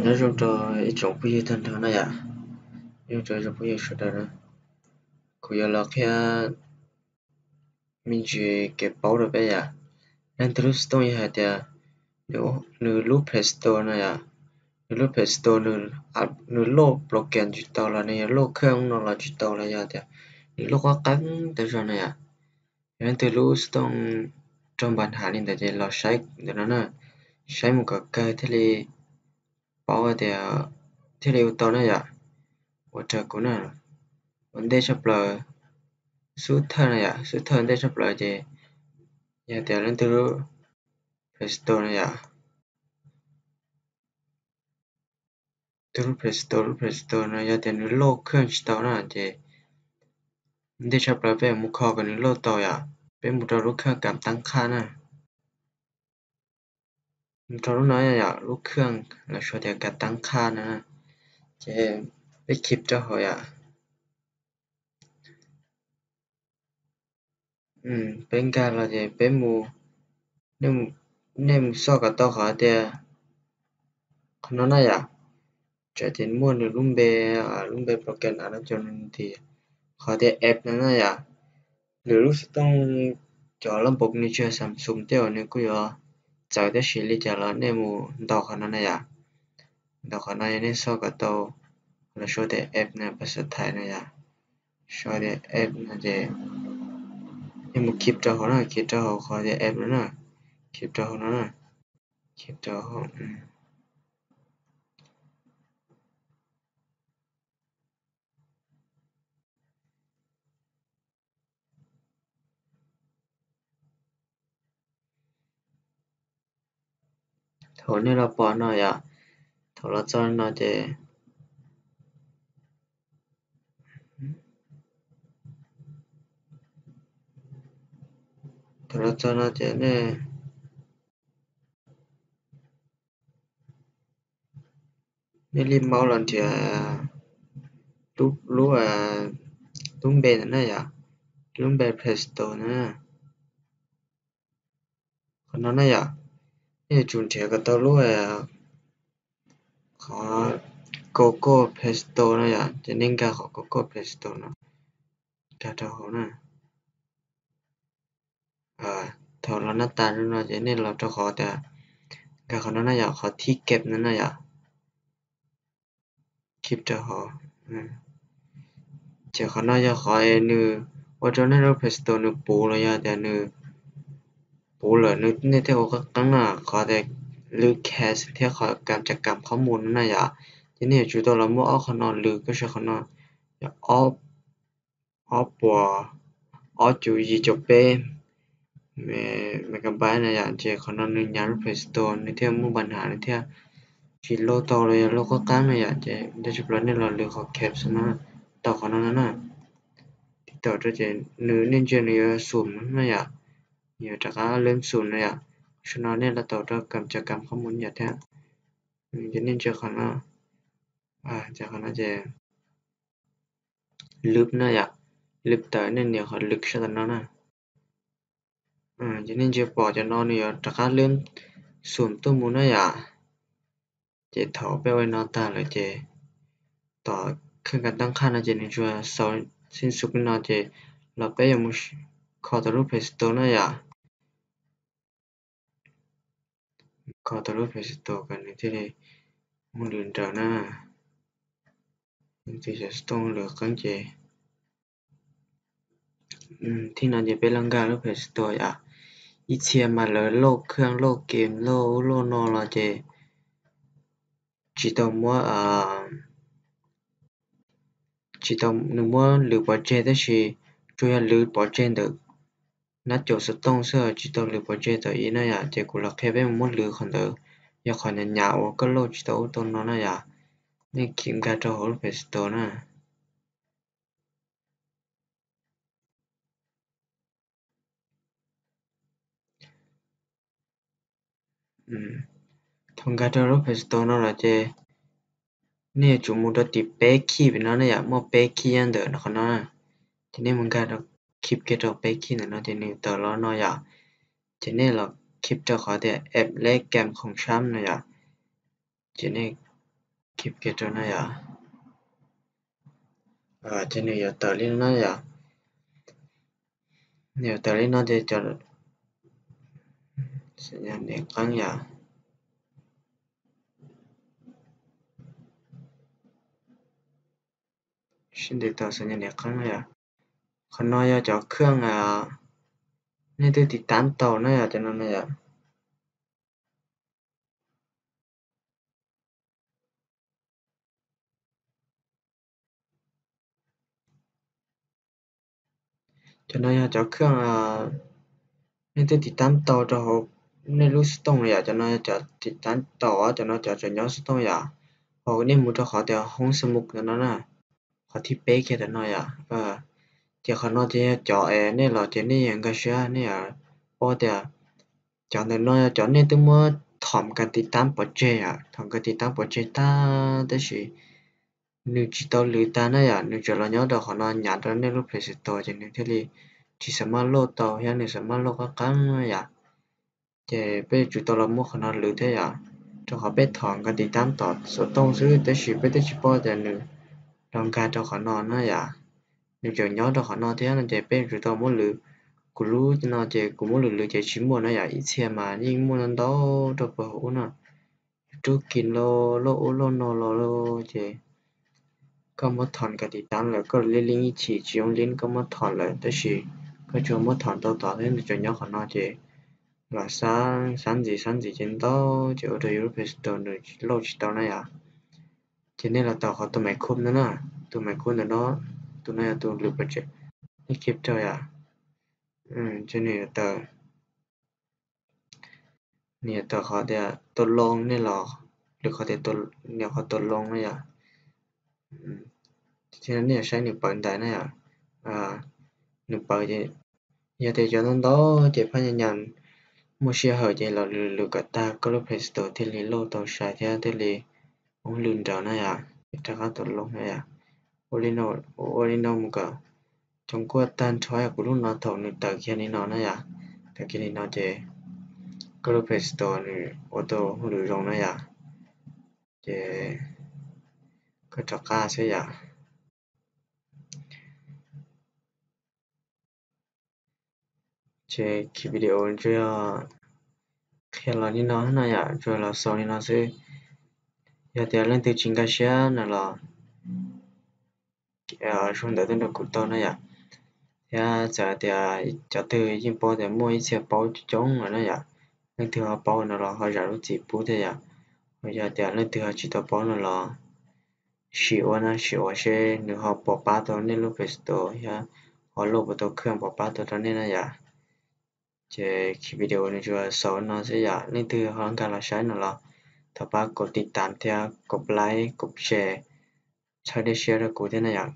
Nyob zoo rau ib tsoom phooj ywg tag nrho na yom, nyob zoo rau ib tsoom phooj ywg sawv daws na. Kuv yuav los qhia me ntsis kev paub rau peb yom. Leej twg lub xov tooj yog hais tias nws lub Play Store na yom, nws lub Play Store nws load program tsis tau los nws yog load khawj no los tsis tau los yog tias nws load qab qeeb tas zog na yom. Yog leej twg lub xov tooj raug npa nhav li ntawd ces los saib ntawm no na, saib mus kom kawg thiaj li paub tias thiaj li ua tau na yom. Ua raws kuv na, ua ntej tshaj plaws xub thawj na yom, xub thawj ntej tshaj plaws ces yog tias leej twg lub Play Store na yom, twg lub Play Store, lub Play Store no yog tias nws load khawj tsis tau na ces ntej tshaj plaws peb yuav mus kho kom nws load tau yom. Peb mus rau lub khawj kam tab qhaj na, mus rau lub no yom, lub khawj lawv sau tias kam tab qhaj no, ces peb khib rau hauv yom. Peb nkag los ces peb mus, nej mus xauj kom tau qhov tias qhov no na yom, tsam ces muaj nws lub npe, lub npe program no cov nws tias qhov tias app no na yom. Lwm lub xov tooj cov loj npaum li tsis yog Samsung tej uas nws kuj yuav txawv tab sis li cas los nej mus ntaus qhov no na yom. Ntaus qhov no yog nej xauj kom tau, lawv sau tias app na pas xas thais na yom. Sau tias app no ces nej mus khib rau hauv na, khib rau hauv qhov tias app no na, khib rau hauv no na, khib rau hauv. Thaum nej los pom no yom, thaum los txog no ces, thaum los txog no ces nej, nej li maub los nrhiav lub, lub npe ntawd na yom, lub npe Play Store na. Qhov no na yom, nej yuav tsum nrhiav kom tau lub, qhov Google Play Store no yom, ces nej nkag qhov Google Play Store no, nkag rau hauv na. Thaum los na tas no ces nej los rau qhov tias, nkag qhov no na yom, qhov thib keb no na yom, khib rau hauv. Ces qhov no yog qhov nws ua rau nej lub Play Store nws puv los yog tias nws puv lawm nej thiaj ua qab qeeb na, qhov tias lwv cache thiab qhov kam cov kam qhob mus no na yom. Ces nej yuav tsum tau los muab ob qhov no lwv, koj saib qhov no yog ob puas ob cuv yim caum peb megabyte na yom, ces qhov no nws nyav lub Play Store nws thiaj muaj npa nhav nws thiaj tsis load tau los yog load qab qeeb na yom. Ces ntej tshaj plaws nej los lwv qhov cache no, tau qhov no no na, tiv tau rau ces nws nej ntsia nws yuav xum na yom, yuav rov qab lwv xum na yom. Saum no nej los tau rau kam cov kam qhob mus yom thiab. Ces nej ntsia qhov no, ces qhov no ces lwv na yom, lwv tawm nej nias qhov lwv sab tom no na. Ces nej ntsia pom cov no nws yuav rov qab lwv xum tuaj mus na yom. Ces thaum peb ua li no tag lawm ces tom khawj kam tab qhaj no ces nws tsuas xaus xij xub li no ces los peb yuav mus kho tau lub Play Store na yom. Kho tau lub Play Store kom nws thiaj li muaj lwm nraws na. Tus xov tooj lwm qeeb ces thib no ces peb los nkag lub Play Store yom. Ib txhia mas lawv load khawj load game load ub load no los ces tsis tau muab, tsis tau, nws muab lwv pov tseg tab sis tsuas yog lwv pov tseg ntawm nab caum xov tooj xwb, tsis tau lwv pov tseg thaum ub na yom. Ces kuv los qhia peb mus muab lwv qhov ntawd, yog qhov nyav nyav uas koj load tsis tau ub tau no na yom. Nej khib nkag rau hauv lub Play Store na. Thaum nkag rau lub Play Store no lawm ces nej yuav tsum mus rau tim peb khib pem no ne yom, muaj peb khib nyob ntawm qhov no. Ces nej mus nkag rau, khib kiag rau peb khib ntawm no ces nws tawm los no yom. Ces nej los khib rau qhov tias app leb kam khoom sab no yom. Ces nej Keep kiag rau no yom. Ces nws yuav tawm li no yom. Nws yuav tawm li no ces cov xas nyas niam qeeb yom. Sib ntev tau xas nyas niam qeeb yom. Qhov no yog cov khaj nej twb tiv tab tau na yom, cov no na yom. Cov no yog cov khaj nej twb tiv tab tau rau hauv nej lub xov tooj yom. Cov no yog cov tiv tab tau, cov no cov tseem nyob xov tooj yom. Ho nej mus rau qhov tias hoob xab mus ntawm no na, qhov thib peb kiag ntawm no yom. Ces qhov no ces yog cov es nej los ces nej yuav nkag siab nej yuav paub tias cov ntawm no yog cov nej twb muab thom kas tiv tab pov tseg yom. Thom kas tiv tab pov tseg tag tab sis nws tsis tau lwv tag na yom, nws tseem los nyob rau qhov no nyav rau nej lub Play Store ces nws thiaj li tsis xav maj loj tau thiab nws xav maj loj qab qab na yom. Ces peb yuav tsum tau los muab qhov no lwv thiab yom, rau qhov peb thom kas tiv tab tom xov tooj xwb tab sis peb twb tsis paub tias nws los nkag rau qhov no na yom. Nws tseem nyob rau qhov no thiab no ces peb yuav tsum tau muab lwv. Kuv lub no ces kuv muab lwv lwv ces tsis muaj na yom, ib txhia mas yeej muaj ntau ntau rau puag hauv ub no, YouTube kis los loj ub loj no los ces koj muab thom kas tiv tab lawm koj li link ib chim tsis zoo li koj muab thom lawm tab sis koj tsuas muab thom tau tod thiab nws tseem nyob qhov no ces los xab xab ntxiv xab ntxiv ces ntau ces ua rau yus lub Play Store nws lauj tsis tau na yom. Ces nej los tau qhov tus maiv khub no na, tus maiv khub ntawm no, tus no yog tus lwm pov tseg, nej kib rau yom. Ces nws yuav tawm, nws yuav tawm qhov tias tau loo nej los, lwm qhov tias, nws qhov tau loo na yom. Thiab nej yuav saib nws pawv ntais na yom. Nws pawv ces yog tias cov ntau ntau ces phaj nyas nyas muaj sij hawm ces los lwm lwm kom tag koj lub Play Store thiaj li lauj tau sai thiab thiaj li ua lwm nraud na yom. Rov qab tau loo na yom. Ua li no mus kom cov nkuaj tag nrho yog kuv lub no thaum nws tawm kiag li no na yom. Tawm kiag li no ces koj lub Play Store nws ua tau hauj lwm zoo na yom. Ces koj rov qab xwb yom. Ces video tsuas yog qhia los li no na yom, tsuas los xaus li no xwb. Yog tias leej twg tsis nkag siab no los zoo ntawd tuaj nrog kuv tau na yom. Thiab txawm tias cov twg yeej paub tias muaj ib txhia paub coob coob lawm na yom, leej twg ho paub no los ho zam lub txim pub thiab yom. Ho yog tias leej twg ho tsis tau paub no los sim ua na, sim ua seb nws ho pom pab tau nej lub Play Store thiab ho lauj puas tau khaj pom pab tau rau nej na yom. Ces video nws tsuas xaus no xwb yom, leej twg ho nkag los saib no los thov pab kaum tiv tam thiab kaum like kaum share, txhawb dej siab rau kuv thiab na yom.